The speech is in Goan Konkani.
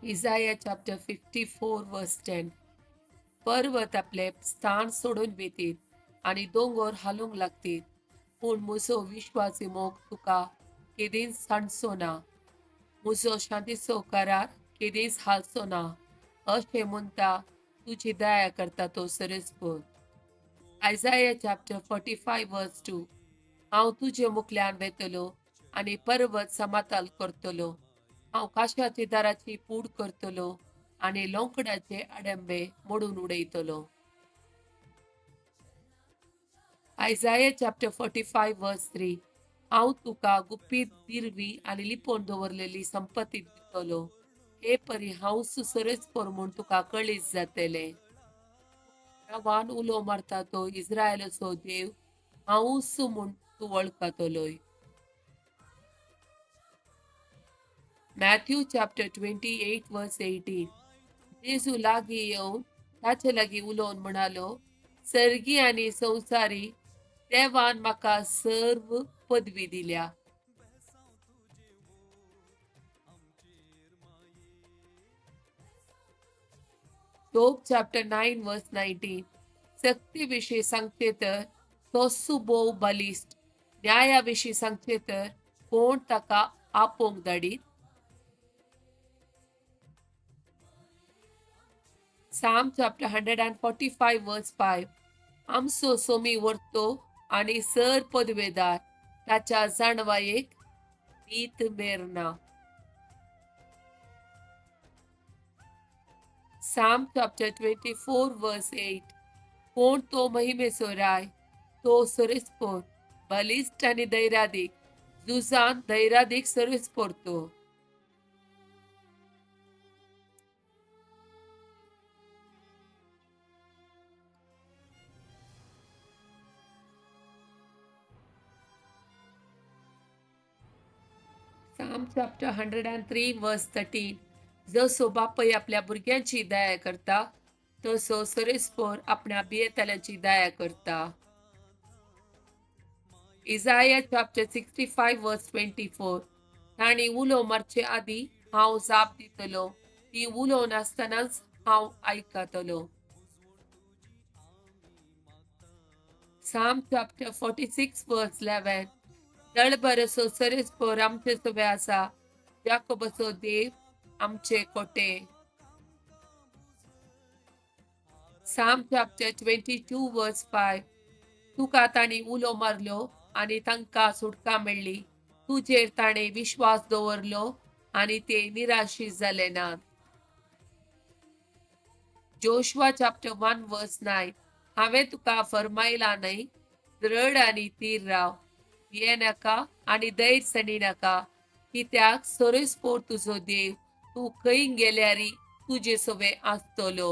Isaiah chapter 54 verse 10. पर्वत आपले स्थान सोडून वेतीत आनी दोंगर हालूंक लागतीत, पूण म्हजो विश्वासी मोग तुका केदींच सांडचो ना, म्हजो शांतीचो करार केदींच हालचो ना, अशें म्हणटा तुजी दया करता तो सरसपूर. Isaiah chapter 45 verse 2. हांव तुजे मुखल्यान वेतलो आनी पर्वत समाताल करतलो, हांव काशाची दाराची पूड करतलो आनी लोंकडाचे आडंबे मोडून उडयतलो. Isaiah chapter 45 verse 3. हांव तुका गुपीत दिरवी आनी लिपोवन दवरलेली संपत्ती दितलो, हे परी हांव सरसपोर म्हूण तुका कळीत जातलें. रावान उलो मारता तो इस्रायलाचो देव हांवूच म्हूण तूं वळखतलोय. Matthew chapter 28 verse 18. जेजू लागीं येवन ताचे लागीं उलोवन म्हणालो, सर्गी आनी संवसारी देवान म्हाका सर्व पदवी दिल्या. Job chapter 9 verse 19. सक्ती विशीं सांगचे तर तो सुबोव बलिश्ट, न्याया विशीं सांगचे तर कोण ताका आपोवंक धाडीत? Psalm chapter 145 verse 5. आमचो सोमी वर्तो आनी सर पदवेदार, ताच्या जाणवायेक नीत मेरना. Psalm chapter 24 verse 8. कोण तो महिमेचो राय, तो सरसपोर, बलिश्ट आनी धैर्यादीक, झुजान धैर्यादीक सरसपोर तो. Psalm chapter 103 verse 13. जसो बापय आपल्या भुरग्यांची दया करता, तसो सरसपोर आपल्या भियेतल्यांची दया करता. Isaiah chapter 65 verse 24. तांणी उलो मारचे आदीं हांव जाप दितलो, ती उलोवन आसतनाच हांव आयकतलो. Psalm chapter 46 verse 11. दळबरसो सरसपोर आमचे सवे आसा, जाकोबाचो देव आमचे कोटे. Psalm chapter 22 verse 5. तुका तांणी उलो मारलो आनी तांकां सुटका मेळ्ळी, तुजेर ताणें विश्वास दवरलो आनी ते निराशी जाले नात. Joshua chapter 1 verse 9. हांवें तुका फर्मायला न्हय, दृढ आनी थीर राव, भिये नाका आनी धैर्य सणी नाका, कित्याक सरसपोर तुजो देव तूं खंय गेल्यारी तुजे सवे आसतलो.